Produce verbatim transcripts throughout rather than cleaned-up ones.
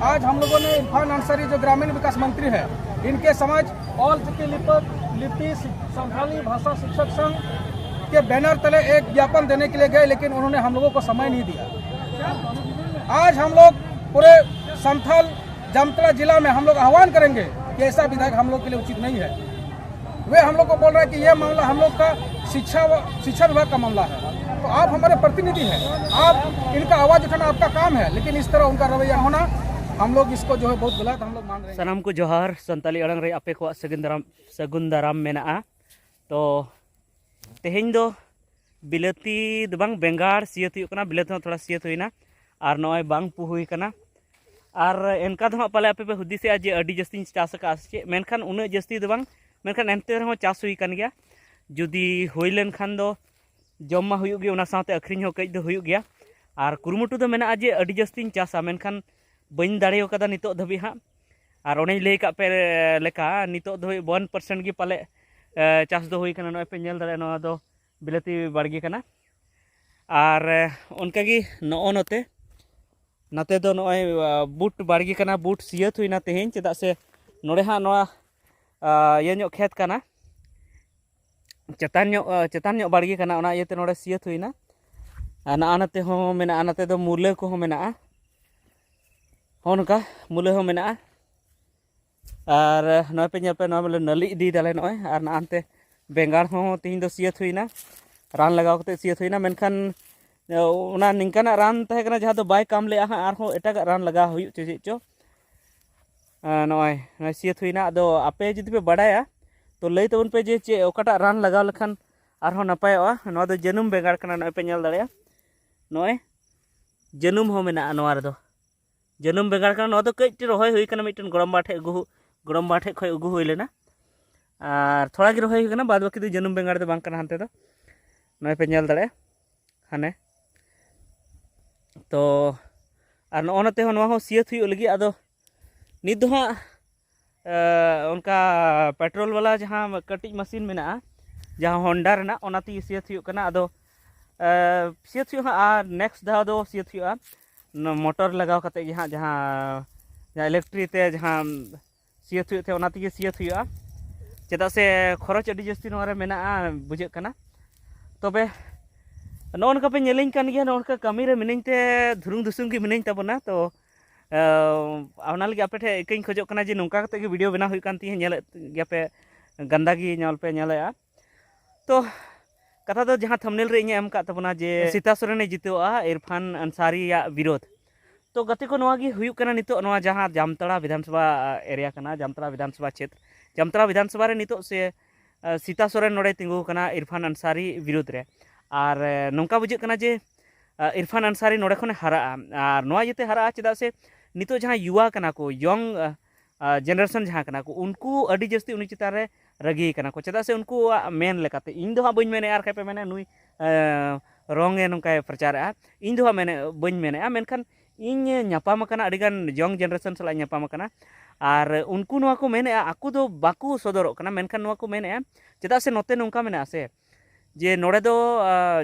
आज हम लोगों ने इरफान अंसारी जो ग्रामीण विकास मंत्री है, इनके समझ ऑल चिकी लिपि, लिपि संथाली भाषा शिक्षक संघ के बैनर तले एक ज्ञापन देने के लिए गए, लेकिन उन्होंने हम लोगों को समय नहीं दिया। आज हम लोग पूरे संथाल जामताड़ा जिला में हम लोग आह्वान करेंगे कि ऐसा विधायक हम लोग के लिए उचित नहीं है। वे हम लोग को बोल रहे हैं कि यह मामला हम लोग का शिक्षा व शिक्षा विभाग का मामला है। तो आप हमारे प्रतिनिधि हैं, आप इनका आवाज उठाना आपका काम है, लेकिन इस तरह उनका रवैया होना हम लोग इसको जो है बहुत गलत हम लोग मान रहे हैं। ᱥᱟᱱᱟᱢ ᱠᱚ ᱡᱚᱦᱟᱨ᱾ ᱥᱟᱱᱛᱟᱞᱤ ᱟᱲᱟᱝ ᱨᱮ ᱟᱯᱮ ᱠᱚᱣᱟᱜ ᱥᱟᱹᱜᱩᱱ ᱫᱟᱨᱟᱢ, ᱥᱟᱹᱜᱩᱱ ᱫᱟᱨᱟᱢ ᱢᱮᱱᱟᱜᱼᱟ᱾ ᱛᱚ ᱛᱮᱦᱮᱧ ᱫᱚ ᱵᱤᱞᱟᱹᱛᱤ ᱫᱚ ᱵᱟᱝ, ᱵᱮᱸᱜᱟᱲ ᱥᱤᱭᱟᱹᱛ ᱦᱩᱭᱩᱜ ᱠᱟᱱᱟ, ᱵᱤᱞᱟᱹᱛᱤ ᱦᱚᱸ ᱛᱷᱚᱲᱟ ᱥᱤᱭᱟᱹᱛ ᱦᱩᱭᱱᱟ, ᱟᱨ ᱱᱚᱜᱼᱚᱭ ᱵᱟᱝ ᱯᱩ ᱦᱩᱭ ᱠᱟᱱᱟ᱾ ᱟᱨ ᱮᱱᱠᱟ ᱫᱚ ᱦᱟᱸᱜ ᱯᱟᱞᱮ ᱟᱯᱮ ᱯᱮ ᱦᱩᱫᱤᱥᱮᱜᱼᱟ ᱡᱮ ᱟᱹᱰᱤ ᱡᱟᱹᱥᱛᱤᱧ ᱪᱟᱥ ᱟᱠᱟᱫᱼᱟ ᱥᱮ ᱪᱮᱫ, ᱢᱮᱱᱠᱷᱟᱱ ᱩᱱᱟᱹᱜ ᱡᱟᱹᱥᱛᱤ ᱫᱚ ᱵᱟᱝ, ᱢᱮᱱᱠᱷᱟᱱ ᱮᱱᱛᱮ ᱨᱮᱦᱚᱸ ᱪᱟᱥ ᱦᱩᱭ ᱠᱟᱱ ᱜᱮᱭᱟ᱾ ᱡᱩᱫᱤ ᱦᱩᱭ ᱞᱮᱱᱠᱷᱟᱱ ᱫᱚ ᱡᱚᱢ ᱢᱟ ᱦᱩᱭᱩᱜ ᱜᱮ, ᱚᱱᱟ ᱥᱟᱶᱛᱮ ᱟᱹᱠᱷᱨᱤᱧ ᱦᱚᱸ ᱠᱟᱹᱡ ᱫᱚ ᱦᱩᱭᱩᱜ ᱜᱮᱭᱟ᱾ ᱟᱨ ᱠᱩᱨᱩᱢᱩᱴᱩ ᱫᱚ ᱢᱮᱱᱟᱜᱼᱟ ᱡᱮ ᱟᱹᱰᱤ ᱡᱟᱹᱥᱛᱤᱧ ᱪᱟᱥᱟ, ᱢᱮᱱᱠᱷᱟᱱ ᱵᱟᱹᱧ ᱫᱟᱲᱮ ᱟᱠᱟᱫᱟ ᱱᱤᱛᱚᱜ ᱫᱷᱟᱹᱵᱤᱡ ᱦᱟᱸᱜ᱾ ᱟᱨ ᱚᱱᱮᱧ ᱞᱟᱹᱭ ᱟᱠᱟᱫ ᱯᱮ ᱞᱮᱠᱟ, ᱱᱤᱛᱚᱜ ᱫᱷᱟᱹᱵᱤᱡ ᱚᱣᱟᱱ ᱯᱟᱨᱥᱮᱱᱴ ᱜᱮ ᱯᱟᱞᱮ, ᱮ, ᱪᱟᱥ ᱫᱚ ᱦᱩᱭ ᱠᱟᱱᱟ᱾ ᱱᱚᱜᱼᱚᱭ ᱯᱮ ᱧᱮᱞ ᱫᱟᱲᱮᱭᱟᱜᱼᱟ, ᱱᱚᱣᱟ ᱫᱚ ᱵᱤᱞᱟᱹᱛᱤ ᱵᱟᱲᱜᱮ ᱠᱟᱱᱟ᱾ ᱟᱨ, ᱮ, ᱚᱱᱠᱟᱜᱮ ᱱᱚᱜᱼᱚ ᱱᱚᱛᱮ, ᱱᱚᱛᱮ ᱫᱚ ᱱᱚᱜᱼᱚᱭ, ᱟ, ᱵᱩᱴ ᱵᱟᱲᱜᱮ ᱠᱟᱱᱟ᱾ ᱵᱩᱴ ᱥᱤᱭᱟᱹᱛ ᱦᱩᱭᱱᱟ ᱛᱮᱦᱮᱧ, ᱪᱮᱫᱟᱜ ᱥᱮ ᱱᱚᱰᱮ ᱦᱟᱸᱜ ᱱᱚᱣᱟ, ᱟ, ᱤᱭᱟᱹ ᱧᱚᱜ ᱠᱷᱮᱛ ᱠᱟᱱᱟ, ᱪᱮᱛᱟᱱ ᱧᱚᱜ, ᱟ, ᱪᱮᱛᱟᱱ ᱧᱚᱜ ᱵᱟᱲᱜᱮ ᱠᱟᱱᱟ, ᱚᱱᱟ ᱤᱭᱟᱹᱛᱮ ᱱᱚᱰᱮ ᱥᱤᱭᱟᱹᱛ ᱦᱩᱭᱱᱟ᱾ ᱟᱨ ᱱᱚᱜᱼᱚ ᱱᱚᱛᱮ ᱦᱚᱸ ᱢᱮᱱᱟᱜᱼᱟ, ᱱᱚᱛᱮ ᱫᱚ ᱢᱩᱞᱟᱹ ᱠᱚᱦᱚᱸ ᱢᱮᱱᱟᱜᱼᱟ, ᱦᱚᱸ ᱱᱚᱝᱠᱟ ᱢᱩᱞᱟᱹ ᱦᱚᱸ ᱢᱮᱱᱟᱜᱼᱟ᱾ ᱟᱨ ᱱᱚᱜᱼᱚᱭ ᱯᱮ ᱧᱮᱞ ᱯᱮ, ᱱᱚᱣᱟ ᱵᱚᱞᱮ ᱱᱟᱹᱞᱤ ᱤᱫᱤᱭᱮᱫᱟᱞᱮ ᱱᱚᱜᱼᱚᱭ᱾ ᱟᱨ ᱱᱚᱜᱼᱚᱱᱛᱮ ᱵᱮᱸᱜᱟᱲ ᱦᱚᱸ ᱛᱮᱦᱮᱧ ᱫᱚ ᱥᱤᱭᱟᱹᱛ ᱦᱩᱭᱱᱟ, ᱨᱟᱱ ᱞᱟᱜᱟᱣ ᱠᱟᱛᱮ ᱥᱤᱭᱟᱹᱛ ᱦᱩᱭᱱᱟ᱾ ᱢᱮᱱᱠᱷᱟᱱ, ᱮ, ᱚᱱᱟ ᱱᱤᱝᱠᱟᱱᱟᱜ ᱨᱟᱱ ᱛᱟᱦᱮᱸ ᱠᱟᱱᱟ ᱡᱟᱦᱟᱸ ᱫᱚ ᱵᱟᱭ ᱠᱟᱢ ᱞᱮᱜᱼᱟ ᱦᱟᱸᱜ, ᱟᱨᱦᱚᱸ ᱮᱴᱟᱜᱟᱜ ᱨᱟᱱ ᱞᱟᱜᱟᱣ ᱦᱩᱭᱩᱜ ᱪᱚ ᱪᱮᱫ ᱪᱚ᱾ ᱮ, ᱱᱚᱜᱼᱚᱭ, ᱱᱚᱜᱼᱚᱭ ᱥᱤᱭᱟᱹᱛ ᱦᱩᱭᱱᱟ᱾ ᱟᱫᱚ ᱟᱯᱮ ᱡᱩᱫᱤ ᱯᱮ ᱵᱟᱰᱟᱭᱟ ᱛᱚ ᱞᱟᱹᱭ ᱛᱟᱵᱚᱱ ᱯᱮ ᱡᱮ ᱪᱮᱫ, ᱚᱠᱟᱴᱟᱜ ᱨᱟᱱ ᱞᱟᱜᱟᱣ ᱞᱮᱠᱷᱟᱱ ᱟᱨᱦᱚᱸ ᱱᱟᱯᱟᱭᱚᱜᱼᱟ᱾ ᱱᱚᱣᱟ ᱫᱚ ᱡᱟᱹᱱᱩᱢ ᱵᱮᱸᱜᱟᱲ ᱠᱟᱱᱟ, ᱱᱚᱜᱼᱚᱭ ᱯᱮ ᱧᱮᱞ ᱫᱟᱲᱮᱭᱟᱜᱼᱟ, ᱱᱚᱜᱼᱚᱭ ᱡᱟᱹᱱᱩᱢ ᱦᱚᱸ ᱢᱮᱱᱟᱜᱼᱟ ᱱᱚᱣᱟ ᱨᱮᱫᱚ᱾ ᱡᱟᱹᱱᱩᱢ ᱵᱮᱸᱜᱟᱲ ᱠᱟᱱᱟ᱾ ᱱᱚᱣᱟ ᱫᱚ ᱠᱟᱹᱡ ᱨᱚᱦᱚᱭ ᱦᱩᱭ ᱠᱟᱱᱟ, ᱢᱤᱫᱴᱮᱱ ᱜᱚᱲᱚᱢ ᱵᱟ ᱴᱷᱮᱡ ᱟᱹᱜᱩ, ᱜᱚᱲᱚᱢ ᱵᱟ ᱴᱷᱮᱡ ᱠᱷᱚᱡ ᱟᱹᱜᱩ ᱦᱩᱭ ᱞᱮᱱᱟ᱾ ᱟᱨ ᱛᱷᱚᱲᱟ ᱜᱮ ᱨᱚᱦᱚᱭ ᱦᱩᱭ ᱠᱟᱱᱟ, ᱵᱟᱫ ᱵᱟᱹᱠᱤ ᱫᱚ ᱡᱟᱹᱱᱩᱢ ᱵᱮᱸᱜᱟᱲ ᱫᱚ ᱵᱟᱝ ᱠᱟᱱᱟ ᱦᱟᱱᱛᱮ ᱫᱚ᱾ ᱱᱚᱜᱼᱚᱭ ᱯᱮ ᱧᱮᱞ ᱫᱟᱲᱮᱭᱟᱜᱼᱟ ᱦᱟᱱᱮ᱾ ᱛᱚ ᱟᱨ ᱱᱚᱜᱼᱚ ᱱᱚᱛᱮ ᱦᱚᱸ, ᱱᱚᱣᱟ ᱦᱚᱸ ᱥᱤᱭᱟᱹᱛ ᱦᱩᱭᱩᱜ ᱞᱟᱹᱜᱤᱫ᱾ ᱟᱫᱚ ᱱᱤᱛ ᱫᱚ ᱦᱟᱸᱜ, ᱮ, ᱚᱱᱠᱟ ᱯᱮᱴᱨᱳᱞ ᱵᱟᱞᱟ ᱡᱟᱦᱟᱸ ᱠᱟᱹᱴᱤᱡ ᱢᱮᱥᱤᱱ ᱢᱮᱱᱟᱜᱼᱟ, ᱡᱟᱦᱟᱸ ᱦᱚᱱᱰᱟ ᱨᱮᱱᱟᱜ, ᱚᱱᱟ ᱛᱮᱜᱮ ᱥᱤᱭᱟᱹᱛ ᱦᱩᱭᱩᱜ ᱠᱟᱱᱟ᱾ ᱟᱫᱚ, ᱮ, ᱥᱤᱭᱟᱹᱛ ᱦᱩᱭᱩᱜᱼᱟ ᱦᱟᱸᱜ, ᱟᱨ ᱱᱮᱠᱥᱴ ᱫᱷᱟᱣ ᱫᱚ ᱥᱤᱭᱟᱹᱛ ᱦᱩᱭᱩᱜᱼᱟ᱾ ᱢᱚᱴᱚᱨ ᱞᱟᱜᱟᱣ ᱠᱟᱛᱮ ᱜᱮ ᱦᱟᱸᱜ ᱡᱟᱦᱟᱸ ᱡᱟᱦᱟᱸ ᱤᱞᱮᱠᱴᱨᱤ ᱛᱮ ᱡᱟᱦᱟᱸ ᱥᱤᱭᱟᱹᱛ ᱦᱩᱭᱩᱜ ᱛᱮ ᱚᱱᱟ ᱛᱮᱜᱮ ᱥᱤᱭᱟᱹᱛ ᱦᱩᱭᱩᱜᱼᱟ᱾ ᱪᱮᱫᱟᱜ ᱥᱮ ᱠᱷᱚᱨᱚᱪ ᱟᱹᱰᱤ ᱡᱟᱹᱥᱛᱤ ᱱᱚᱣᱟ ᱨᱮ ᱢᱮᱱᱟᱜᱼᱟ ᱵᱩᱡᱷᱟᱹᱜ ᱠᱟᱱᱟ᱾ ᱛᱚᱵᱮ ᱱᱚᱜᱼᱚ ᱱᱚᱝᱠᱟ ᱯᱮ ᱧᱮᱞᱤᱧ ᱠᱟᱱ ᱜᱮᱭᱟ, ᱱᱚᱜᱼᱚ ᱱᱚᱝᱠᱟ ᱠᱟᱹᱢᱤ ᱨᱮ ᱢᱤᱱᱟᱹᱧ ᱛᱮ ᱫᱷᱩᱨᱩᱝ ᱫᱷᱩᱥᱩᱝ ᱜᱮ ᱢᱤᱱᱟᱹᱧ ᱛᱟᱵᱚᱱᱟ᱾ ᱛᱚ ᱚᱱᱟ ᱞᱟᱹᱜᱤᱫ ᱟᱯᱮ ᱴᱷᱮᱱ ᱤᱠᱟᱹᱧ ᱠᱷᱚᱡᱚᱜ ᱠᱟᱱᱟ ᱡᱮ ᱱᱚᱝᱠᱟ ᱠᱟᱛᱮ ᱜᱮ ᱵᱷᱤᱰᱤᱭᱳ ᱵᱮᱱᱟᱣ ᱦᱩᱭᱩᱜ ᱠᱟᱱ ᱛᱤᱧᱟᱹ, ᱧᱮᱞᱮᱫ ᱜᱮᱭᱟᱯᱮ ᱜᱟᱱᱫᱟ ᱜᱮ ᱧᱮᱞ ᱯᱮ ᱧᱮᱞᱮᱫᱼᱟ᱾ ᱛᱚ ᱠᱟᱛᱷᱟ ᱫᱚ ᱡᱟᱦᱟᱸ ᱛᱷᱟᱢᱵᱱᱮᱞ ᱨᱮ ᱤᱧ ᱮᱢ ᱟᱠᱟᱫ ᱛᱟᱵᱚᱱᱟ ᱡᱮ ᱥᱤᱛᱟ ᱥᱚᱨᱮᱱᱮ ᱡᱤᱛᱟᱹᱣᱟ ᱤᱨᱯᱷᱟᱱ ᱟᱱᱥᱟᱨᱤᱭᱟᱜ ᱵᱤᱨᱳᱫᱷ᱾ ᱛᱚ ᱜᱟᱛᱮ ᱠᱚ, ᱱᱚᱣᱟ ᱜᱮ ᱦᱩᱭᱩᱜ ᱠᱟᱱᱟ ᱱᱤᱛᱚᱜ ᱱᱚᱣᱟ ᱡᱟᱦᱟᱸ ᱡᱟᱢᱛᱟᱲᱟ ᱵᱤᱫᱷᱟᱱᱥᱚᱵᱷᱟ ᱮᱨᱤᱭᱟ ᱠᱟᱱᱟ, ᱡᱟᱢᱛᱟᱲᱟ ᱵᱤᱫᱷᱟᱱᱥᱚᱵᱷᱟ ᱪᱷᱮᱛᱨ, ᱡᱟᱢᱛᱟᱲᱟ ᱵᱤᱫᱷᱟᱱᱥᱚᱵᱷᱟ ᱨᱮ ᱱᱤᱛᱚᱜ ᱥᱮ ᱥᱤᱛᱟ ᱥᱚᱨᱮᱱ ᱱᱚᱰᱮ ᱛᱤᱸᱜᱩ ᱟᱠᱟᱱᱟ ᱤᱨᱯᱷᱟᱱ ᱟᱱᱥᱟᱨᱤ ᱵᱤᱨᱩᱫᱽ ᱨᱮ᱾ ᱟᱨ ᱱᱚᱝᱠᱟ ᱵᱩᱡᱷᱟᱹᱜ ᱠᱟᱱᱟ ᱡᱮ ᱤᱨᱯᱷᱟᱱ ᱟᱱᱥᱟᱨᱤ ᱱᱚᱰᱮ ᱠᱷᱚᱱᱮ ᱦᱟᱨᱟᱜᱼᱟ᱾ ᱟᱨ ᱱᱚᱣᱟ ᱤᱭᱟᱹᱛᱮ ᱦᱟᱨᱟᱜᱼᱟ ᱪᱮᱫᱟᱜ ᱥᱮ ᱱᱤᱛᱚᱜ ᱡᱟᱦᱟᱸ ᱭᱩᱣᱟ ᱠᱟᱱᱟ ᱠᱚ, ᱭᱚᱝ ᱡᱮᱱᱟᱨᱮᱥᱚᱱ ᱡᱟᱦᱟᱸ ᱠᱟᱱᱟ ᱠᱚ, ᱩᱱᱠᱩ ᱟᱹᱰᱤ ᱡᱟᱹᱥᱛᱤ ᱩᱱᱤ ᱪᱮᱛᱟᱱ ᱨᱮ ᱨᱟᱹᱜᱤ ᱠᱟᱱᱟ ᱠᱚ᱾ ᱪᱮᱫᱟᱜ ᱥᱮ ᱩᱱᱠᱩᱣᱟᱜ ᱢᱮᱱ ᱞᱮᱠᱟᱛᱮ, ᱤᱧ ᱫᱚ ᱦᱟᱸᱜ ᱵᱟᱹᱧ ᱢᱮᱱᱮᱫᱼᱟ, ᱟᱨ ᱠᱷᱟᱡ ᱯᱮ ᱢᱮᱱᱟ ᱱᱩᱭ ᱨᱚᱝ ᱮ ᱱᱚᱝᱠᱟᱭ ᱯᱨᱚᱪᱟᱨᱮᱜᱼᱟ, ᱤᱧ ᱫᱚ ᱦᱟᱸᱜ ᱢᱮᱱᱮᱫ ᱵᱟᱹᱧ ᱢᱮᱱᱮᱫᱼᱟ, ᱢᱮᱱᱠᱷᱟᱱ ᱤᱧ ᱧᱟᱯᱟᱢ ᱟᱠᱟᱱᱟ ᱟᱹᱰᱤᱜᱟᱱ ᱭᱚᱝ ᱡᱮᱱᱟᱨᱮᱥᱚᱱ ᱥᱟᱞᱟᱜ ᱤᱧ ᱧᱟᱯᱟᱢ ᱟᱠᱟᱱᱟ᱾ ᱟᱨ ᱩᱱᱠᱩ ᱱᱚᱣᱟ ᱠᱚ ᱢᱮᱱᱮᱫᱼᱟ, ᱟᱠᱚ ᱫᱚ ᱵᱟᱠᱚ ᱥᱚᱫᱚᱨᱚᱜ ᱠᱟᱱᱟ, ᱢᱮᱱᱠᱷᱟᱱ ᱱᱚᱣᱟ ᱠᱚ ᱢᱮᱱᱮᱫᱼᱟ ᱪᱮᱫᱟᱜ ᱥᱮ ᱱᱚᱛᱮ ᱱᱚᱝᱠᱟ ᱢᱮᱱᱟᱜᱼᱟ ᱥᱮ ᱡᱮ ᱱᱚᱰᱮ ᱫᱚ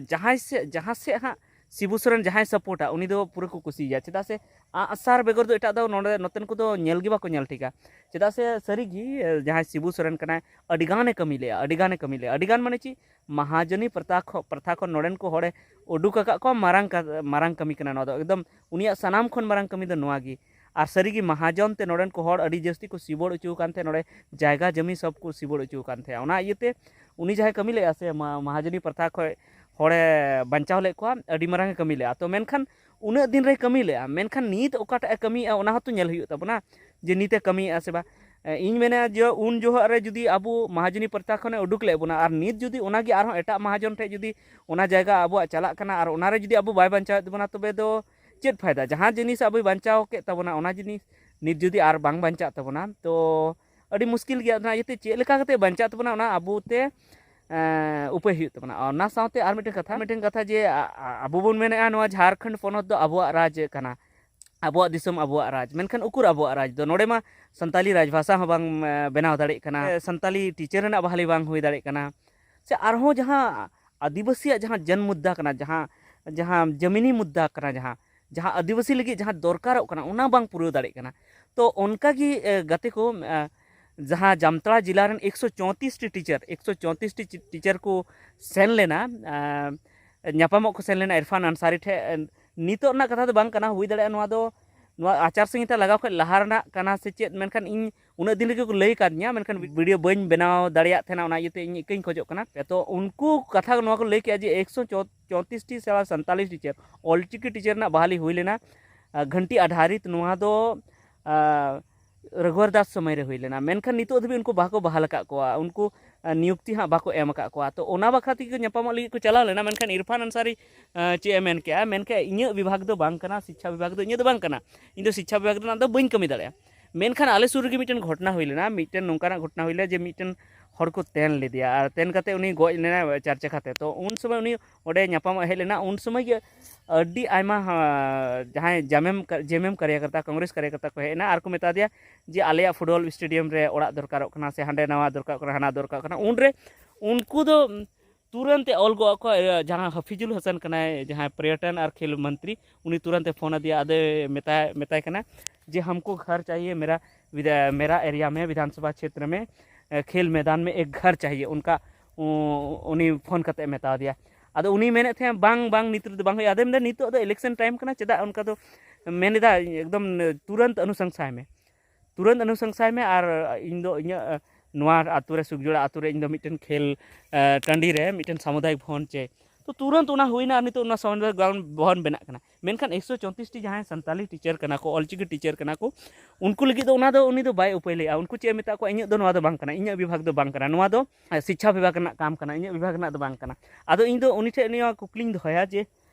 ᱡᱟᱦᱟᱸᱭ ᱥᱮᱫ ᱡᱟᱦᱟᱸ ᱥᱮᱫ ᱦᱟᱸᱜ ᱥᱤᱵᱩ ᱥᱚᱨᱮᱱ ᱡᱟᱦᱟᱸᱭ ᱥᱟᱯᱳᱨᱴᱟ ᱩᱱᱤ ᱫᱚ ᱯᱩᱨᱟᱹ ᱠᱚ ᱠᱩᱥᱤᱭᱟᱭᱟ᱾ ᱪᱮᱫᱟᱜ ᱥᱮ ᱟᱜᱼᱥᱟᱨ ᱵᱮᱜᱚᱨ ᱫᱚ ᱮᱴᱟᱜ ᱫᱚ ᱱᱚᱰᱮ ᱱᱚᱛᱮᱱ ᱠᱚᱫᱚ ᱧᱮᱞ ᱜᱮ ᱵᱟᱠᱚ ᱧᱮᱞ ᱴᱷᱤᱠᱟ᱾ ᱪᱮᱫᱟᱜ ᱥᱮ ᱥᱟᱹᱨᱤᱜᱮ ᱡᱟᱦᱟᱸᱭ ᱥᱤᱵᱩ ᱥᱚᱨᱮᱱ ᱠᱟᱱᱟᱭ, ᱟᱹᱰᱤ ᱜᱟᱱᱮ ᱠᱟᱹᱢᱤ ᱞᱮᱜᱼᱟ, ᱟᱹᱰᱤ ᱜᱟᱱᱮ ᱠᱟᱹᱢᱤ ᱞᱮᱜᱼᱟ᱾ ᱟᱹᱰᱤ ᱜᱟᱱ ᱢᱟᱱᱮ ᱪᱮᱫ, ᱢᱟᱦᱟᱡᱚᱱᱤ ᱯᱨᱚᱛᱷᱟ ᱠᱷᱚ- ᱯᱨᱚᱛᱷᱟ ᱠᱷᱚᱱ ᱱᱚᱰᱮᱱ ᱠᱚ ᱦᱚᱲᱮ ᱩᱰᱩᱠ ᱟᱠᱟᱫ ᱠᱚᱣᱟ᱾ ᱢᱟᱨᱟᱝ ᱠᱟ- ᱢᱟᱨᱟᱝ ᱠᱟᱹᱢᱤ ᱠᱟᱱᱟ ᱱᱚᱣᱟ ᱫᱚ, ᱮᱠᱫᱚᱢ ᱩᱱᱤᱭᱟᱜ ᱥᱟᱱᱟᱢ ᱠᱷᱚᱱ ᱢᱟᱨᱟᱝ ᱠᱟᱹᱢᱤ ᱫᱚ ᱱᱚᱣᱟ ᱜᱮ᱾ ᱟᱨ ᱥᱟᱹᱨᱤᱜᱮ ᱢᱟᱦᱟᱡᱚᱱ ᱛᱮ ᱱᱚᱰᱮᱱ ᱠᱚ ᱦᱚᱲ ᱟᱹᱰᱤ ᱡᱟᱹᱥᱛᱤ ᱠᱚ ᱥᱤᱵᱚᱲ ᱚᱪᱚ ᱟᱠᱟᱱ ᱛᱟᱦᱮᱸᱫ, ᱱᱚᱰᱮ ᱡᱟᱭᱜᱟ ᱡᱚᱢᱤ ᱥᱚᱵ ᱠᱚ ᱥᱤᱵᱚᱲ ᱚᱪᱚ ᱟᱠᱟᱱ ᱛᱟᱦᱮᱸᱫ᱾ ᱚᱱᱟ ᱤᱭᱟᱹᱛᱮ ᱩᱱᱤ ᱡᱟᱦᱟᱸᱭ ᱠᱟᱹᱢᱤ ᱞᱮᱜᱼᱟ ᱥᱮ ᱢᱟ- ᱢᱟᱦᱟᱡᱚᱱᱤ ᱯᱨᱚᱛᱷᱟ ᱠᱷᱚᱱ ᱦᱚᱲᱮ ᱵᱟᱧᱪᱟᱣ ᱞᱮᱫ ᱠᱚᱣᱟ, ᱟᱹᱰᱤ ᱢᱟᱨᱟᱝ ᱮ ᱠᱟᱹᱢᱤ ᱞᱮᱜᱼᱟ᱾ ᱛᱚ ᱢᱮᱱᱠᱷᱟᱱ ᱩᱱᱟᱹᱜ ᱫᱤᱱ ᱨᱮᱭ ᱠᱟᱹᱢᱤ ᱞᱮᱜᱼᱟ, ᱢᱮᱱᱠᱷᱟᱱ ᱱᱤᱛ ᱚᱠᱟᱴᱟᱜ ᱮ ᱠᱟᱹᱢᱤᱭᱮᱜᱼᱟ ᱚᱱᱟ ᱦᱚᱸᱛᱚ ᱧᱮᱞ ᱦᱩᱭᱩᱜ ᱛᱟᱵᱚᱱᱟ ᱡᱮ ᱱᱤᱛ ᱮ ᱠᱟᱹᱢᱤᱭᱮᱜᱼᱟ ᱥᱮ ᱵᱟᱝ᱾ ᱮ, ᱤᱧ ᱢᱮᱱᱟ ᱡᱮ ᱩᱱ ᱡᱚᱦᱚᱜ ᱨᱮ ᱡᱩᱫᱤ ᱟᱵᱚ ᱢᱟᱦᱟᱡᱚᱱᱤ ᱯᱨᱚᱛᱷᱟ ᱠᱷᱚᱱᱮ ᱩᱰᱩᱠ ᱞᱮᱫ ᱵᱚᱱᱟ ᱟᱨ ᱱᱤᱛ ᱡᱩᱫᱤ ᱚᱱᱟᱜᱮ ᱟᱨᱦᱚᱸ ᱮᱴᱟᱜ ᱢᱟᱦᱟᱡᱚᱱ ᱴᱷᱮᱱ ᱡᱩᱫᱤ ᱚᱱᱟ ᱡᱟᱭᱜᱟ ᱟᱵᱚᱣᱟᱜ ᱪᱟᱞᱟᱜ ᱠᱟᱱᱟ ᱟᱨ ᱚᱱᱟᱨᱮ ᱡᱩᱫᱤ ᱟᱵᱚ ᱵᱟᱭ ᱵᱟᱧᱪᱟᱣᱮᱫ ᱵᱚᱱᱟ, ᱛᱚᱵᱮ ᱫᱚ ᱪᱮᱫ ᱯᱷᱟᱭᱫᱟ? ᱡᱟᱦᱟᱸ ᱡᱤᱱᱤᱥ ᱟᱵᱚᱭ ᱵᱟᱧᱪᱟᱣ ᱠᱮᱫ ᱛᱟᱵᱚᱱᱟ, ᱚᱱᱟ ᱡᱤᱱᱤᱥ ᱱᱤᱛ ᱡᱩᱫᱤ ᱟᱨ ᱵᱟᱝ ᱵᱟᱧᱪᱟᱜ ᱛᱟᱵᱚᱱᱟ, ᱛᱚ ᱟᱹᱰᱤ ᱢᱩᱥᱠᱤᱞ ᱜᱮᱭᱟ᱾ ᱚᱱᱟ ᱤᱭᱟᱹᱛᱮ ᱪᱮᱫ ᱞᱮᱠᱟ ᱠᱟᱛᱮ ᱵᱟᱧᱪᱟᱜ ᱛᱟᱵᱚᱱᱟ, ᱚᱱᱟ ᱟᱵᱚᱛᱮ, ᱮᱸ, ᱩᱯᱟᱹᱭ ᱦᱩᱭᱩᱜ ᱛᱟᱵᱚᱱᱟ᱾ ᱟᱨ ᱚᱱᱟ ᱥᱟᱶᱛᱮ ᱟᱨ ᱢᱤᱫᱴᱮᱱ ᱠᱟᱛᱷᱟ, ᱢᱤᱫᱴᱮᱱ ᱠᱟᱛᱷᱟ ᱡᱮ, ᱟ-, ᱟ-, ᱟᱵᱚ ᱵᱚᱱ ᱢᱮᱱᱮᱫᱼᱟ ᱱᱚᱣᱟ ᱡᱷᱟᱲᱠᱷᱚᱸᱰ ᱯᱚᱱᱚᱛ ᱫᱚ ᱟᱵᱚᱣᱟᱜ ᱨᱟᱡᱽ ᱠᱟᱱᱟ, ᱟᱵᱚᱣᱟᱜ ᱫᱤᱥᱚᱢ, ᱟᱵᱚᱣᱟᱜ ᱨᱟᱡᱽ, ᱢᱮᱱᱠᱷᱟᱱ ᱩᱠᱩᱨ ᱟᱵᱚᱣᱟᱜ ᱨᱟᱡᱽ ᱫᱚ? ᱱᱚᱰᱮ ᱢᱟ ᱥᱟᱱᱛᱟᱞᱤ ᱨᱟᱡᱽ ᱵᱷᱟᱥᱟ ᱦᱚᱸ ᱵᱟᱝ, ᱮᱸ, ᱵᱮᱱᱟᱣ ᱫᱟᱲᱮᱭᱟᱜ ᱠᱟᱱᱟ, ᱥᱟᱱᱛᱟᱞᱤ ᱴᱤᱪᱟᱨ ᱨᱮᱱᱟᱜ ᱵᱟᱦᱟᱞᱤ ᱵᱟᱝ ᱦᱩᱭ ᱫᱟᱲᱮᱭᱟᱜ ᱠᱟᱱᱟ, ᱥᱮ ᱟᱨᱦᱚᱸ ᱡᱟᱦᱟᱸ ᱟᱹᱫᱤᱵᱟᱹᱥᱤᱭᱟᱜ ᱡᱟᱦᱟᱸ ᱡᱟᱱ ᱢᱩᱫᱽᱫᱟ ᱠᱟᱱᱟ, ᱡᱟᱦᱟᱸ, ᱡᱟᱦᱟᱸ ᱡᱟᱢᱤᱱᱤ ᱢᱩᱫᱽᱫᱟ ᱠᱟᱱᱟ, ᱡᱟᱦᱟᱸ ᱡᱟᱦᱟᱸ ᱟᱹᱫᱤᱵᱟᱹᱥᱤ ᱞᱟᱹᱜᱤᱫ ᱡᱟᱦᱟᱸ ᱫᱚᱨᱠᱟᱨᱚᱜ ᱠᱟᱱᱟ, ᱚᱱᱟ ᱵᱟᱝ ᱯᱩᱨᱟᱹᱣ ᱫᱟᱲᱮᱭᱟᱜ ᱠᱟᱱᱟ᱾ ᱛᱚ ᱚᱱᱠᱟᱜᱮ, ᱮ, ᱜᱟᱛᱮ ᱠᱚ, ᱮ, ᱡᱟᱦᱟᱸ ᱡᱟᱢᱛᱟᱲᱟ ᱡᱮᱞᱟ ᱨᱮᱱ ᱮᱠᱥᱚ ᱪᱳᱭᱛᱨᱤᱥ ᱴᱤ ᱴᱤᱪᱟᱨ, ᱮᱠᱥᱚ ᱪᱳᱭᱛᱨᱤᱥ ᱴᱤ ᱪᱤ-, ᱴᱤᱪᱟᱨ ᱠᱚ ᱥᱮᱱ ᱞᱮᱱᱟ, ᱮ, ᱧᱟᱯᱟᱢᱚᱜ ᱠᱚ ᱥᱮᱱ ᱞᱮᱱᱟ ᱤᱨᱯᱷᱟᱱ ᱟᱱᱥᱟᱨᱤ ᱴᱷᱮᱱ᱾ ᱮ, ᱱᱤᱛᱚᱜ ᱨᱮᱱᱟᱜ ᱠᱟᱛᱷᱟ ᱫᱚ ᱵᱟᱝ ᱠᱟᱱᱟ, ᱦᱩᱭ ᱫᱟᱲᱮᱭᱟᱜᱼᱟ ᱱᱚᱣᱟ ᱫᱚ, ᱱᱚᱣᱟ ᱟᱪᱟᱨ ᱥᱚᱝᱦᱤᱛᱟ ᱞᱟᱜᱟᱣ ᱠᱷᱚᱱ ᱞᱟᱦᱟ ᱨᱮᱱᱟᱜ ᱠᱟᱱᱟ ᱥᱮ ᱪᱮᱫ, ᱢᱮᱱᱠᱷᱟᱱ ᱤᱧ ᱩᱱᱟᱹᱜ ᱫᱤᱱ ᱨᱮᱜᱮ ᱠᱚ ᱞᱟᱹᱭ ᱟᱠᱟᱫᱤᱧᱟ, ᱢᱮᱱᱠᱷᱟᱱ ᱵᱷᱤᱰᱤᱭᱳ ᱵᱟᱹᱧ ᱵᱮᱱᱟᱣ ᱫᱟᱲᱮᱭᱟᱜ ᱛᱟᱦᱮᱱᱟ, ᱚᱱᱟ ᱤᱭᱟᱹᱛᱮ ᱤᱧ ᱤᱠᱟᱹᱧ ᱠᱷᱚᱡᱚᱜ ᱠᱟᱱᱟ᱾ ᱛᱚ ᱩᱱᱠᱩ ᱠᱟᱛᱷᱟ ᱱᱚᱣᱟ ᱠᱚ ᱞᱟᱹᱭ ᱠᱮᱜᱼᱟ ᱡᱮ ᱮᱠᱥᱚ ᱪᱳᱭᱛᱨᱤᱥ ᱴᱤ ᱥᱮ ᱥᱟᱱᱛᱟᱞᱤᱥ ᱴᱤᱪᱟᱨ, ᱚᱞᱪᱤᱠᱤ ᱴᱤᱪᱟᱨ ᱨᱮᱱᱟᱜ ᱵᱟᱦᱟᱞᱤ ᱦᱩᱭ ᱞᱮᱱᱟ, ᱟ, ᱜᱷᱟᱱᱴᱤ ᱟᱫᱷᱟᱨᱤᱛ᱾ ᱱᱚᱣᱟ ᱫᱚ, ᱟ, ᱨᱚᱜᱷᱩᱣᱟᱨ ᱫᱟᱥ ᱥᱚᱢᱚᱭ ᱨᱮ ᱦᱩᱭ ᱞᱮᱱᱟ, ᱢᱮᱱᱠᱷᱟᱱ ᱱᱤᱛᱚᱜ ᱫᱷᱟᱹᱵᱤᱡ ᱩᱱᱠᱩ ᱵᱟᱠᱚ ᱵᱟᱦᱟᱞ ᱟᱠᱟᱫ ᱠᱚᱣᱟ, ᱩᱱᱠᱩ, ᱟ, ᱱᱤᱭᱩᱠᱛᱤ ᱦᱟᱸᱜ ᱵᱟᱠᱚ ᱮᱢ ᱟᱠᱟᱫ ᱠᱚᱣᱟ᱾ ᱛᱚ ᱚᱱᱟ ᱵᱟᱠᱷᱨᱟ ᱛᱮᱜᱮ ᱠᱚ ᱧᱟᱯᱟᱢᱚᱜ ᱞᱟᱹᱜᱤᱫ ᱠᱚ ᱪᱟᱞᱟᱣ ᱞᱮᱱᱟ, ᱢᱮᱱᱠᱷᱟᱱ ᱤᱨᱯᱷᱟᱱ ᱟᱱᱥᱟᱨᱤ, ᱟ, ᱪᱮᱫ ᱮ ᱢᱮᱱ ᱠᱮᱜᱼᱟ, ᱢᱮᱱ ᱠᱮᱜᱼᱟ, "ᱤᱧᱟᱹᱜ ᱵᱤᱵᱷᱟᱜᱽ ᱫᱚ ᱵᱟᱝ ᱠᱟᱱᱟ, ᱥᱤᱪᱪᱷᱟ ᱵᱤᱵᱷᱟᱜᱽ ᱫᱚ ᱤᱧᱟᱹᱜ ᱫᱚ ᱵᱟᱝ ᱠᱟᱱᱟ, ᱤᱧ ᱫᱚ ᱥᱤᱪᱪᱷᱟ ᱵᱤᱵᱷᱟᱜᱽ ᱨᱮᱱᱟᱜ ᱫᱚ ᱵᱟᱹᱧ ᱠᱟᱹᱢᱤ ᱫᱟᱲᱮᱭᱟᱜᱼᱟ᱾" ᱢᱮᱱᱠᱷᱟᱱ ᱟᱞᱮ ᱥᱩᱨ ᱨᱮᱜᱮ ᱢᱤᱫᱴᱮᱱ ᱜᱷᱚᱴᱚᱱᱟ ᱦᱩᱭ ᱞᱮᱱᱟ, ᱢᱤᱫᱴᱮᱱ ᱱᱚᱝᱠᱟᱱᱟᱜ ᱜᱷᱚᱴᱚᱱᱟ ᱦᱩᱭ ᱞᱮᱱᱟ ᱡᱮ ᱢᱤᱫᱴᱮᱱ ᱦᱚᱲ ᱠᱚ ᱛᱮᱱ ᱞᱮᱫᱮᱭᱟ ᱟᱨ ᱛᱮᱱ ᱠᱟᱛᱮ ᱩᱱᱤ ᱜᱚᱡ ᱞᱮᱱᱟᱭ ᱪᱟᱨ ᱪᱟᱠᱷᱟ ᱛᱮ᱾ ᱛᱚ ᱩᱱ ᱥᱚᱢᱚᱭ ᱩᱱᱤ ᱚᱸᱰᱮ ᱧᱟᱯᱟᱢᱚᱜ ᱦᱮᱡ ᱞᱮᱱᱟ, ᱩᱱ ᱥᱚᱢᱚᱭ ᱜᱮ ᱟᱹᱰᱤ ᱟᱭᱢᱟ, ᱦᱟ-, ᱡᱟᱦᱟᱸᱭ ᱡᱟᱢᱮᱢ ᱠᱟ-, ᱡᱮᱢᱮᱢ ᱠᱟᱨᱭᱟᱠᱚᱨᱛᱟ, ᱠᱚᱝᱜᱨᱮᱥ ᱠᱟᱨᱭᱟᱠᱚᱨᱛᱟ ᱠᱚ ᱦᱮᱡ ᱮᱱᱟ ᱟᱨ ᱠᱚ ᱢᱮᱛᱟ ᱫᱮᱭᱟ ᱡᱮ ᱟᱞᱮᱭᱟᱜ ᱯᱷᱩᱴᱵᱚᱞ ᱥᱴᱮᱰᱤᱭᱟᱢ ᱨᱮ ᱚᱲᱟᱜ ᱫᱚᱨᱠᱟᱨᱚᱜ ᱠᱟᱱᱟ ᱥᱮ ᱦᱟᱸᱰᱮ ᱱᱟᱣᱟ ᱫᱚᱨᱠᱟᱨᱚᱜ ᱠᱟᱱᱟ, ᱦᱟᱱᱟ ᱫᱚᱨᱠᱟᱨᱚᱜ ᱠᱟᱱᱟ᱾ ᱩᱱᱨᱮ ᱩᱱᱠᱩ ᱫᱚ ᱛᱩᱨᱟᱹᱱᱛ ᱮ ᱚᱞ ᱜᱚᱫ ᱟᱠᱚᱣᱟ, ᱤᱭᱟᱹ, ᱡᱟᱦᱟᱸ ᱦᱟᱯᱤᱡᱩᱞ ᱦᱟᱥᱟᱱ ᱠᱟᱱᱟᱭ, ᱡᱟᱦᱟᱸᱭ ᱯᱚᱨᱭᱚᱴᱚᱱ ᱟᱨ ᱠᱷᱮᱞ ᱢᱚᱱᱛᱨᱤ, ᱩᱱᱤ ᱛᱩᱨᱟᱹᱱᱛ ᱮ ᱯᱷᱳᱱ ᱟᱫᱮᱭᱟ, ᱟᱫᱚᱭ ᱢᱮᱛᱟᱭ, ᱢᱮᱛᱟᱭ ᱠᱟᱱᱟ ᱡᱮ, "ᱦᱟᱢᱠᱳ ᱜᱷᱟᱨ ᱪᱟᱦᱤᱭᱮ, ᱢᱮᱨᱟ ᱵᱤᱫᱟ-, ᱢᱮᱨᱟ ᱮᱨᱤᱭᱟ ᱢᱮ, ᱵᱤᱫᱷᱟᱱ ᱥᱚᱵᱷᱟ ᱪᱷᱮᱛᱨᱚ ᱢᱮ, ᱮ, ᱠᱷᱮᱞ ᱢᱮᱫᱟᱱ ᱢᱮ ᱮᱠ ᱜᱷᱟᱨ ᱪᱟᱦᱤᱭᱮ", ᱚᱱᱠᱟ ᱩ-, ᱩᱱᱤ ᱯᱷᱳᱱ ᱠᱟᱛᱮ ᱮ ᱢᱮᱛᱟ ᱫᱮᱭᱟ᱾ ᱟᱫᱚ ᱩᱱᱤ ᱢᱮᱱᱮᱫ ᱛᱟᱦᱮᱸᱫ, "ᱵᱟᱝ, ᱵᱟᱝ, ᱱᱤᱛ ᱨᱮᱫᱚ ᱵᱟᱝ ᱦᱩᱭᱩᱜᱼᱟ᱾" ᱟᱫᱚᱭ ᱢᱮᱱᱫᱟ, "ᱱᱤᱛᱚᱜ ᱫᱚ ᱤᱞᱮᱠᱥᱚᱱ ᱴᱟᱭᱤᱢ ᱠᱟᱱᱟ, ᱪᱮᱫᱟᱜ ᱚᱱᱠᱟ ᱫᱚ ᱢᱮᱱ ᱮᱫᱟ, ᱮᱠᱫᱚᱢ ᱛᱩᱨᱟᱹᱱᱛ ᱚᱱᱩᱥᱚᱝᱥᱟᱭ ᱢᱮ, ᱛᱩᱨᱟᱹᱱᱛ ᱚᱱᱩᱥᱚᱝᱥᱟᱭ ᱢᱮ, ᱟᱨ ᱤᱧ ᱫᱚ ᱤᱧᱟᱹᱜ, ᱮ, ᱱᱚᱣᱟ ᱟᱛᱳ ᱨᱮ, ᱥᱩᱠᱡᱳᱲᱟ ᱟᱛᱳ ᱨᱮ ᱤᱧ ᱫᱚ ᱢᱤᱫᱴᱮᱱ ᱠᱷᱮᱞ, ᱮ, ᱴᱟᱺᱰᱤ ᱨᱮ ᱢᱤᱫᱴᱮᱱ ᱥᱟᱢᱩᱫᱟᱭᱤᱠ ᱵᱷᱚᱵᱚᱱ ᱪᱮ", ᱛᱚ ᱛᱩᱨᱟᱹᱱᱛ ᱚᱱᱟ ᱦᱩᱭᱱᱟ, ᱟᱨ ᱱᱤᱛᱚᱜ ᱚᱱᱟ ᱥᱟᱢᱩᱫᱟᱭᱤᱠ ᱜᱨᱟᱣᱩᱱᱰ ᱵᱷᱚᱵᱚᱱ ᱵᱮᱱᱟᱜ ᱠᱟᱱᱟ᱾ ᱢᱮᱱᱠᱷᱟᱱ ᱮᱠᱥᱚ ᱪᱳᱭᱛᱨᱤᱥ ᱴᱤ ᱡᱟᱦᱟᱸᱭ ᱥᱟᱱᱛᱟᱞᱤ ᱴᱤᱪᱟᱨ ᱠᱟᱱᱟ ᱠᱚ, ᱚᱞᱪᱤᱠᱤ ᱴᱤᱪᱟᱨ ᱠᱟᱱᱟ ᱠᱚ, ᱩᱱᱠᱩ ᱞᱟᱹᱜᱤᱫ ᱫᱚ ᱚᱱᱟ ᱫᱚ ᱩᱱᱤ ᱫᱚ ᱵᱟᱭ ᱩᱯᱟᱹᱭ ᱞᱮᱫᱼᱟ᱾ ᱩᱱᱠᱩ ᱪᱮᱫ ᱮ ᱢᱮᱛᱟᱫ ᱠᱚᱣᱟ, "ᱤᱧᱟᱹᱜ ᱫᱚ ᱱᱚᱣᱟ ᱫᱚ ᱵᱟᱝ ᱠᱟᱱᱟ, ᱤᱧᱟᱹᱜ ᱵᱤᱵᱷᱟᱜᱽ ᱫᱚ ᱵᱟᱝ ᱠᱟᱱᱟ, ᱱᱚᱣᱟ ᱫᱚ, ᱮ, ᱥᱤᱪᱪᱷᱟ ᱵᱤᱵᱷᱟᱜᱽ ᱨᱮᱱᱟᱜ ᱠᱟᱢ ᱠᱟᱱᱟ, ᱤᱧᱟᱹᱜ ᱵᱤᱵᱷᱟᱜᱽ ᱨᱮᱱᱟᱜ ᱫᱚ ᱵᱟᱝ ᱠᱟᱱᱟ᱾" ᱟᱫᱚ ᱤᱧ ᱫᱚ ᱩᱱᱤ ᱴᱷᱮᱱ ᱱᱚᱣᱟ ᱠᱩᱠᱞᱤᱧ ᱫᱚᱦᱚᱭᱟ ᱡᱮ,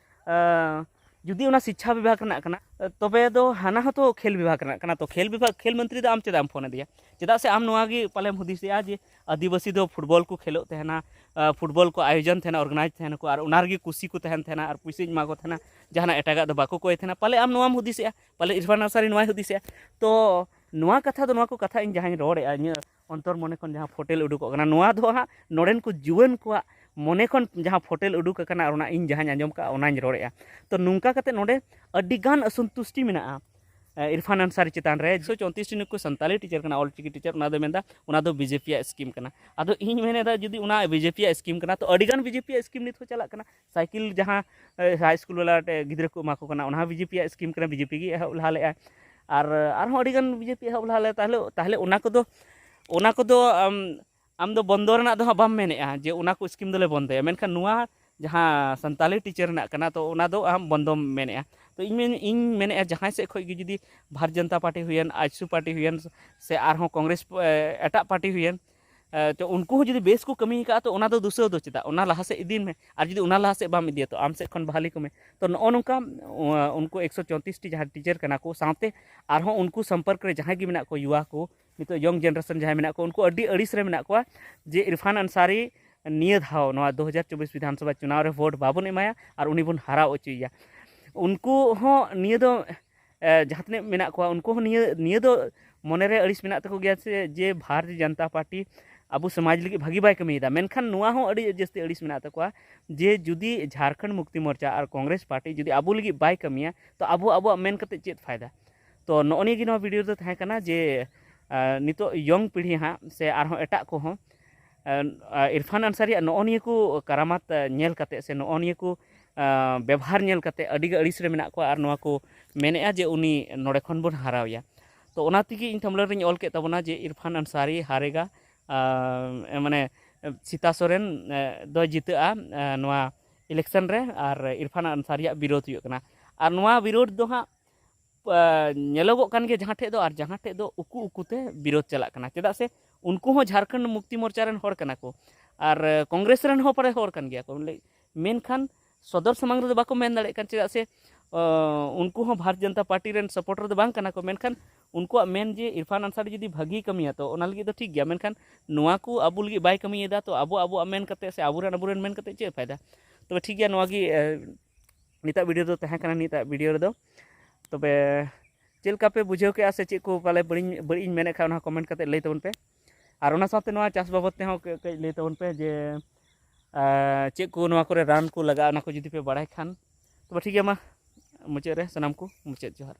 ᱮ, ᱡᱩᱫᱤ ᱚᱱᱟ ᱥᱤᱪᱪᱷᱟ ᱵᱤᱵᱷᱟᱜᱽ ᱨᱮᱱᱟᱜ ᱠᱟᱱᱟ, ᱛᱚᱵᱮ ᱫᱚ ᱦᱟᱱᱟ ᱦᱚᱸᱛᱚ ᱠᱷᱮᱞ ᱵᱤᱵᱷᱟᱜᱽ ᱨᱮᱱᱟᱜ ᱠᱟᱱᱟ᱾ ᱛᱚ ᱠᱷᱮᱞ ᱵᱤᱵᱷᱟᱜᱽ, ᱠᱷᱮᱞ ᱢᱚᱱᱛᱨᱤ ᱫᱚ ᱟᱢ ᱪᱮᱫᱟᱜ ᱮᱢ ᱯᱷᱳᱱ ᱟᱫᱮᱭᱟ? ᱪᱮᱫᱟᱜ ᱥᱮ ᱟᱢ ᱱᱚᱣᱟ ᱜᱮ ᱯᱟᱞᱮᱢ ᱦᱩᱫᱤᱥᱮᱜᱼᱟ ᱡᱮ ᱟᱹᱫᱤᱵᱟᱹᱥᱤ ᱫᱚ ᱯᱷᱩᱴᱵᱚᱞ ᱠᱚ ᱠᱷᱮᱞᱳᱜ ᱛᱟᱦᱮᱱᱟ, ᱟ, ᱯᱷᱩᱴᱵᱚᱞ ᱠᱚ ᱟᱭᱳᱡᱚᱱ ᱛᱟᱦᱮᱱᱟ, ᱚᱨᱜᱟᱱᱟᱭᱤᱡᱽ ᱛᱟᱦᱮᱱᱟᱠᱚ, ᱟᱨ ᱚᱱᱟ ᱨᱮᱜᱮ ᱠᱩᱥᱤ ᱠᱚ ᱛᱟᱦᱮᱱ ᱛᱟᱦᱮᱱᱟ, ᱟᱨ ᱯᱩᱭᱥᱟᱹᱧ ᱮᱢᱟ ᱠᱚ ᱛᱟᱦᱮᱱᱟ, ᱡᱟᱦᱟᱱᱟᱜ ᱮᱴᱟᱜᱟᱜ ᱫᱚ ᱵᱟᱠᱚ ᱠᱚᱭ ᱛᱟᱦᱮᱱᱟ᱾ ᱯᱟᱞᱮ ᱟᱢ ᱱᱚᱣᱟᱢ ᱦᱩᱫᱤᱥᱮᱜᱼᱟ, ᱯᱟᱞᱮ ᱤᱨᱯᱷᱟᱱ ᱟᱱᱥᱟᱨᱤ ᱱᱚᱣᱟᱭ ᱦᱩᱫᱤᱥᱮᱜᱼᱟ᱾ ᱛᱚ ᱱᱚᱣᱟ ᱠᱟᱛᱷᱟ ᱫᱚ, ᱱᱚᱣᱟ ᱠᱚ ᱠᱟᱛᱷᱟ ᱤᱧ ᱡᱟᱦᱟᱸᱧ ᱨᱚᱲᱮᱜᱼᱟ, ᱤᱧᱟᱹᱜ ᱚᱱᱛᱚᱨ ᱢᱚᱱᱮ ᱠᱷᱚᱱ ᱡᱟᱦᱟᱸ ᱯᱷᱳᱴᱮᱞ ᱩᱰᱩᱠᱚᱜ ᱠᱟᱱᱟ, ᱱᱚᱣᱟ ᱫᱚ ᱦᱟᱸᱜ ᱱᱚᱰᱮᱱ ᱠᱚ ᱡᱩᱣᱟᱹᱱ ᱠᱚᱣᱟᱜ ᱢᱚᱱᱮ ᱠᱷᱚᱱ ᱡᱟᱦᱟᱸ ᱯᱷᱚᱴᱮᱞ ᱩᱰᱩᱠ ᱟᱠᱟᱱᱟ ᱟᱨ ᱚᱱᱟ ᱤᱧ ᱡᱟᱦᱟᱸᱧ ᱟᱸᱡᱚᱢ ᱠᱟᱜᱼᱟ ᱚᱱᱟᱧ ᱨᱚᱲᱮᱫᱼᱟ᱾ ᱛᱚ ᱱᱚᱝᱠᱟ ᱠᱟᱛᱮ ᱱᱚᱰᱮ ᱟᱹᱰᱤᱜᱟᱱ ᱚᱥᱚᱱᱛᱩᱥᱴᱤ ᱢᱮᱱᱟᱜᱼᱟ ᱮ, ᱤᱨᱯᱷᱟᱱ ᱟᱱᱥᱟᱨᱤ ᱪᱮᱛᱟᱱ ᱨᱮ᱾ ᱮᱠᱥᱚ ᱪᱳᱭᱛᱨᱤᱥ ᱴᱤ ᱱᱩᱠᱩ ᱥᱟᱱᱛᱟᱞᱤ ᱴᱤᱪᱟᱨ ᱠᱟᱱᱟ, ᱚᱞᱪᱤᱠᱤ ᱴᱤᱪᱟᱨ, ᱚᱱᱟ ᱫᱚ ᱢᱮᱱᱫᱟ ᱚᱱᱟ ᱫᱚ ᱵᱤᱡᱮᱯᱤ ᱭᱟᱜ ᱥᱠᱤᱢ ᱠᱟᱱᱟ᱾ ᱟᱫᱚ ᱤᱧ ᱢᱮᱱᱮᱫᱟ ᱡᱩᱫᱤ ᱚᱱᱟ ᱵᱤᱡᱮᱯᱤ ᱭᱟᱜ ᱥᱠᱤᱢ ᱠᱟᱱᱟ ᱛᱚ ᱟᱹᱰᱤᱜᱟᱱ ᱵᱤᱡᱮᱯᱤ ᱭᱟᱜ ᱥᱠᱤᱢ ᱱᱤᱛ ᱦᱚᱸ ᱪᱟᱞᱟᱜ ᱠᱟᱱᱟ᱾ ᱥᱟᱭᱠᱮᱞ ᱡᱟᱦᱟᱸ ᱮ, ᱦᱟᱭ ᱥᱠᱩᱞ ᱵᱟᱞᱟ ᱴᱮ-, ᱜᱤᱫᱽᱨᱟᱹ ᱠᱚ ᱮᱢᱟ ᱠᱚ ᱠᱟᱱᱟ, ᱚᱱᱟ ᱦᱚᱸ ᱵᱤᱡᱮᱯᱤ ᱭᱟᱜ ᱥᱠᱤᱢ ᱠᱟᱱᱟ, ᱵᱤᱡᱮᱯᱤ ᱜᱮ ᱮᱦᱚᱵ ᱞᱟᱦᱟ ᱞᱮᱫᱼᱟ᱾ ᱟᱨ ᱟᱨᱦᱚᱸ ᱟᱹᱰᱤᱜᱟᱱ ᱵᱤᱡᱮᱯᱤ ᱮᱦᱚᱵ ᱞᱟᱦᱟ ᱞᱮᱫᱼᱟ᱾ ᱛᱟᱦᱞᱮ ᱛᱟᱦᱞᱮ ᱚᱱᱟ ᱠᱚᱫᱚ ᱚᱱᱟ ᱠᱚᱫᱚ ᱟᱢ, ᱟᱢ ᱫᱚ ᱵᱚᱱᱫᱚ ᱨᱮᱱᱟᱜ ᱫᱚ ᱦᱟᱸᱜ ᱵᱟᱢ ᱢᱮᱱᱮᱫᱼᱟ ᱡᱮ ᱚᱱᱟ ᱠᱚ ᱥᱠᱤᱢ ᱫᱚᱞᱮ ᱵᱚᱱᱫᱚᱭᱟ, ᱢᱮᱱᱠᱷᱟᱱ ᱱᱚᱣᱟ ᱡᱟᱦᱟᱸ ᱥᱟᱱᱛᱟᱞᱤ ᱴᱤᱪᱟᱨ ᱨᱮᱱᱟᱜ ᱠᱟᱱᱟ ᱛᱚ ᱚᱱᱟ ᱫᱚ ᱟᱢ ᱵᱚᱱᱫᱚᱢ ᱢᱮᱱᱮᱫᱼᱟ᱾ ᱛᱚ ᱤᱧ ᱢᱮᱱ-, ᱤᱧ ᱢᱮᱱᱮᱫᱼᱟ ᱡᱟᱦᱟᱸᱭ ᱥᱮᱫ ᱠᱷᱚᱱ ᱜᱮ ᱡᱩᱫᱤ ᱵᱷᱟᱨᱚᱛ ᱡᱚᱱᱚᱛᱟ ᱯᱟᱨᱴᱤ ᱦᱩᱭᱮᱱ, ᱟᱡᱥᱩ ᱯᱟᱨᱴᱤ ᱦᱩᱭᱮᱱ, ᱥᱮ ᱟᱨᱦᱚᱸ ᱠᱚᱝᱜᱨᱮᱥ, ᱮ, ᱮᱴᱟᱜ ᱯᱟᱨᱴᱤ ᱦᱩᱭᱮᱱ, ᱮ, ᱛᱚ ᱩᱱᱠᱩ ᱦᱚᱸ ᱡᱩᱫᱤ ᱵᱮᱥ ᱠᱚ ᱠᱟᱹᱢᱤ ᱟᱠᱟᱫᱼᱟ ᱛᱚ ᱚᱱᱟ ᱫᱚ ᱫᱩᱥᱟᱹᱣ ᱫᱚ ᱪᱮᱫᱟᱜ? ᱚᱱᱟ ᱞᱟᱦᱟ ᱥᱮᱫ ᱤᱫᱤᱭ ᱢᱮ᱾ ᱟᱨ ᱡᱩᱫᱤ ᱚᱱᱟ ᱞᱟᱦᱟ ᱥᱮᱫ ᱵᱟᱢ ᱤᱫᱤᱭᱟ ᱛᱚ ᱟᱢ ᱥᱮᱫ ᱠᱷᱚᱱ ᱵᱷᱟᱞᱤ ᱠᱚᱢᱮ᱾ ᱛᱚ ᱱᱚᱜᱼᱚ ᱱᱚᱝᱠᱟ, ᱩ-, ᱩᱱᱠᱩ ᱮᱠᱥᱚ ᱪᱳᱭᱛᱨᱤᱥ ᱴᱤ ᱡᱟᱦᱟᱸ ᱴᱤᱪᱟᱨ ᱠᱟᱱᱟ ᱠᱚ, ᱥᱟᱶᱛᱮ ᱟᱨᱦᱚᱸ ᱩᱱᱠᱩ ᱥᱚᱢᱯᱚᱨᱠ ᱨᱮ ᱡᱟᱦᱟᱸᱭ ᱜᱮ ᱢᱮᱱᱟᱜ ᱠᱚ, ᱭᱩᱣᱟ ᱠᱚ, ᱱᱤᱛᱚᱜ ᱭᱚᱝ ᱡᱮᱱᱟᱨᱮᱥᱚᱱ ᱡᱟᱦᱟᱸᱭ ᱢᱮᱱᱟᱜ ᱠᱚ, ᱩᱱᱠᱩ ᱟᱹᱰᱤ ᱟᱹᱲᱤᱥ ᱨᱮ ᱢᱮᱱᱟᱜ ᱠᱚᱣᱟ ᱡᱮ ᱤᱨᱯᱷᱟᱱ ᱟᱱᱥᱟᱨᱤ ᱱᱤᱭᱟᱹ ᱫᱷᱟᱣ ᱱᱚᱣᱟ ᱫᱩ ᱦᱟᱡᱟᱨ ᱪᱚᱵᱵᱤᱥ ᱵᱤᱫᱷᱟᱱ ᱥᱚᱵᱷᱟ ᱪᱩᱱᱟᱣ ᱨᱮ ᱵᱷᱳᱴ ᱵᱟᱵᱚᱱ ᱮᱢᱟᱭᱟ ᱟᱨ ᱩᱱᱤ ᱵᱚᱱ ᱦᱟᱨᱟᱣ ᱦᱚᱪᱚᱭᱮᱭᱟ᱾ ᱩᱱᱠᱩ ᱦᱚᱸ ᱱᱤᱭᱟᱹ ᱫᱚ, ᱮ, ᱡᱟᱦᱟᱸ ᱛᱤᱱᱟᱹᱜ ᱢᱮᱱᱟᱜ ᱠᱚᱣᱟ, ᱩᱱᱠᱩ ᱦᱚᱸ ᱱᱤᱭᱟᱹ, ᱱᱤᱭᱟᱹ ᱫᱚ ᱢᱚᱱᱮᱨᱮ ᱟᱹᱲᱤᱥ ᱢᱮᱱᱟᱜ ᱛᱟᱠᱚ ᱜᱮᱭᱟ ᱥᱮ ᱡᱮ ᱵᱷᱟᱨᱚᱛᱤᱭᱚ ᱡᱚᱱᱚᱛᱟ ᱯᱟᱨᱴᱤ ᱟᱵᱚ ᱥᱚᱢᱟᱡᱽ ᱞᱟᱹᱜᱤᱫ ᱵᱷᱟᱹᱜᱤ ᱵᱟᱭ ᱠᱟᱹᱢᱤᱭᱮᱫᱟ᱾ ᱢᱮᱱᱠᱷᱟᱱ ᱱᱚᱣᱟ ᱦᱚᱸ ᱟᱹᱰᱤ ᱡᱟᱹᱥᱛᱤ ᱟᱹᱲᱤᱥ ᱢᱮᱱᱟᱜ ᱛᱟᱠᱚᱣᱟ ᱡᱮ ᱡᱩᱫᱤ ᱡᱷᱟᱲᱠᱷᱚᱸᱰ ᱢᱩᱠᱛᱤ ᱢᱳᱨᱪᱟ ᱟᱨ ᱠᱚᱝᱜᱨᱮᱥ ᱯᱟᱨᱴᱤ ᱡᱩᱫᱤ ᱟᱵᱚ ᱞᱟᱹᱜᱤᱫ ᱵᱟᱭ ᱠᱟᱹᱢᱤᱭᱟ ᱛᱚ ᱟᱵᱚ ᱟᱵᱚᱣᱟᱜ ᱢᱮᱱ ᱠᱟᱛᱮ ᱪᱮᱫ ᱯᱷᱟᱭᱫᱟ? ᱛᱚ ᱱᱚᱜᱼᱚ ᱱᱤᱭᱟᱹ ᱜᱮ ᱱᱚᱣᱟ ᱵᱷᱤᱰᱤᱭᱳ ᱫᱚ ᱛᱟᱦᱮᱸ ᱠᱟᱱᱟ ᱡᱮ, ᱟ, ᱱᱤᱛᱚᱜ ᱭᱚᱝ ᱯᱤᱲᱦᱤ ᱦᱟᱸᱜ ᱥᱮ ᱟᱨᱦᱚᱸ ᱮᱴᱟᱜ ᱠᱚᱦᱚᱸ, ᱟ, ᱟ, ᱤᱨᱯᱷᱟᱱ ᱟᱱᱥᱟᱨᱤᱭᱟᱜ ᱱᱚᱜᱼᱚ ᱱᱤᱭᱟᱹ ᱠᱚ ᱠᱟᱨᱟᱢᱟᱛ, ᱟ, ᱧᱮᱞ ᱠᱟᱛᱮ ᱥᱮ ᱱᱚᱜᱼᱚ ᱱᱤᱭᱟᱹ ᱠᱚ, ᱟ, ᱵᱮᱵᱷᱟᱨ ᱧᱮᱞ ᱠᱟᱛᱮ ᱟᱹᱰᱤ ᱜᱮ ᱟᱹᱲᱤᱥ ᱨᱮ ᱢᱮᱱᱟᱜ ᱠᱚᱣᱟ ᱟᱨ ᱱᱚᱣᱟ ᱠᱚ ᱢᱮᱱᱮᱫᱼᱟ ᱡᱮ ᱩᱱᱤ ᱱᱚᱰᱮ ᱠᱷᱚᱱ ᱵᱚᱱ ᱦᱟᱨᱟᱣᱮᱭᱟ᱾ ᱛᱚ ᱚᱱᱟ ᱛᱮᱜᱮ ᱤᱧ ᱛᱷᱟᱢᱵᱽᱱᱮᱞ ᱨᱤᱧ ᱚᱞ ᱠᱮᱫ ᱛᱟᱵᱚᱱᱟ ᱡᱮ ᱤᱨᱯᱷᱟᱱ ᱟᱱᱥᱟᱨᱤ ᱦᱟᱨᱮᱜᱟ, ᱟ, ᱢᱟᱱᱮ ᱥᱤᱛᱟ ᱥᱚᱨᱮᱱ, ᱮ, ᱫᱚᱭ ᱡᱤᱛᱟᱹᱜᱼᱟ, ᱮ, ᱱᱚᱣᱟ ᱤᱞᱮᱠᱥᱚᱱ ᱨᱮ ᱟᱨ ᱤᱨᱯᱷᱟᱱ ᱟᱱᱥᱟᱨᱤᱭᱟᱜ ᱵᱤᱨᱳᱫᱷ ᱦᱩᱭᱩᱜ ᱠᱟᱱᱟ᱾ ᱟᱨ ᱱᱚᱣᱟ ᱵᱤᱨᱳᱫᱷ ᱫᱚ ᱦᱟᱸᱜ, ᱟ, ᱧᱮᱞᱚᱜᱚᱜ ᱠᱟᱱ ᱜᱮᱭᱟ ᱡᱟᱦᱟᱸ ᱴᱷᱮᱡ ᱫᱚ, ᱟᱨ ᱡᱟᱦᱟᱸ ᱴᱷᱮᱡ ᱫᱚ ᱩᱠᱩ ᱩᱠᱩᱛᱮ ᱵᱤᱨᱳᱫᱷ ᱪᱟᱞᱟᱜ ᱠᱟᱱᱟ᱾ ᱪᱮᱫᱟᱜ ᱥᱮ ᱩᱱᱠᱩ ᱦᱚᱸ ᱡᱷᱟᱲᱠᱷᱚᱸᱰ ᱢᱩᱠᱛᱤ ᱢᱳᱨᱪᱟ ᱨᱮᱱ ᱦᱚᱲ ᱠᱟᱱᱟ ᱠᱚ, ᱟᱨ, ᱮ, ᱠᱚᱝᱜᱨᱮᱥ ᱨᱮᱱ ᱦᱚᱸ ᱯᱟᱞᱮ ᱦᱚᱲ ᱠᱟᱱ ᱜᱮᱭᱟ ᱠᱚ, ᱢᱮᱱᱠᱷᱟᱱ ᱥᱚᱫᱚᱨ ᱥᱟᱢᱟᱝ ᱨᱮᱫᱚ ᱵᱟᱠᱚ ᱢᱮᱱ ᱫᱟᱲᱮᱭᱟᱜ ᱠᱟᱱ᱾ ᱪᱮᱫᱟᱜ ᱥᱮ, ᱟ, ᱩᱱᱠᱩ ᱦᱚᱸ ᱵᱷᱟᱨᱚᱛ ᱡᱚᱱᱚᱛᱟ ᱯᱟᱨᱴᱤ ᱨᱮᱱ ᱥᱟᱯᱳᱨᱴᱟᱨ ᱫᱚ ᱵᱟᱝ ᱠᱟᱱᱟ ᱠᱚ, ᱢᱮᱱᱠᱷᱟᱱ ᱩᱱᱠᱩᱣᱟᱜ ᱢᱮᱱ ᱡᱮ ᱤᱨᱯᱷᱟᱱ ᱟᱱᱥᱟᱨᱤ ᱡᱩᱫᱤ ᱵᱷᱟᱹᱜᱤᱭ ᱠᱟᱹᱢᱤᱭᱟ ᱛᱚ ᱚᱱᱟ ᱞᱟᱹᱜᱤᱫ ᱫᱚ ᱴᱷᱤᱠ ᱜᱮᱭᱟ, ᱢᱮᱱᱠᱷᱟᱱ ᱱᱚᱣᱟ ᱠᱚ ᱟᱵᱚ ᱞᱟᱹᱜᱤᱫ ᱵᱟᱭ ᱠᱟᱹᱢᱤᱭᱮᱫᱟ ᱛᱚ ᱟᱵᱚ ᱟᱵᱚᱣᱟᱜ ᱢᱮᱱ ᱠᱟᱛᱮ ᱥᱮ ᱟᱵᱚᱨᱮᱱ ᱟᱵᱚᱨᱮᱱ ᱢᱮᱱ ᱠᱟᱛᱮ ᱪᱮᱫ ᱯᱷᱟᱭᱫᱟ? ᱛᱚᱵᱮ ᱴᱷᱤᱠ ᱜᱮᱭᱟ, ᱱᱚᱣᱟ ᱜᱮ, ᱮ, ᱱᱤᱛᱟᱜ ᱵᱷᱤᱰᱤᱭᱳ ᱫᱚ ᱛᱟᱦᱮᱸ ᱠᱟᱱᱟ, ᱱᱤᱛᱟᱜ ᱵᱷᱤᱰᱤᱭᱳ ᱨᱮᱫᱚ᱾ ᱛᱚᱵᱮ ᱪᱮᱫ ᱞᱮᱠᱟ ᱯᱮ ᱵᱩᱡᱷᱟᱹᱣ ᱠᱮᱜᱼᱟ ᱥᱮ ᱪᱮᱫ ᱠᱚ ᱯᱟᱞᱮ ᱵᱟᱹᱲᱤᱡ, ᱵᱟᱹᱲᱤᱡ ᱤᱧ ᱢᱮᱱᱮᱫ ᱠᱷᱟᱱ ᱚᱱᱟ ᱠᱚᱢᱮᱱᱴ ᱠᱟᱛᱮ ᱞᱟᱹᱭ ᱛᱟᱵᱚᱱ ᱯᱮ᱾ ᱟᱨ ᱚᱱᱟ ᱥᱟᱶᱛᱮ ᱱᱚᱣᱟ ᱪᱟᱥ ᱵᱟᱵᱚᱫ ᱛᱮᱦᱚᱸ ᱠᱟᱹ-, ᱠᱟᱹᱡ ᱞᱟᱹᱭ ᱛᱟᱵᱚᱱ ᱯᱮ ᱡᱮ, ᱟᱨ ᱪᱮᱫ ᱠᱚ ᱱᱚᱣᱟ ᱠᱚᱨᱮ ᱨᱟᱱ ᱠᱚ ᱞᱟᱜᱟᱜᱼᱟ, ᱚᱱᱟ ᱠᱚ ᱡᱩᱫᱤ ᱯᱮ ᱵᱟᱲᱟᱭ ᱠᱷᱟᱱ, ᱛᱚᱵᱮ ᱴᱷᱤᱠ ᱜᱮᱭᱟ᱾ ᱢᱟ ᱢᱩᱪᱟᱹᱫ ᱨᱮ ᱥᱟᱱᱟᱢ ᱠᱚ ᱢᱩᱪᱟᱹᱫ ᱡᱚᱦᱟᱨ᱾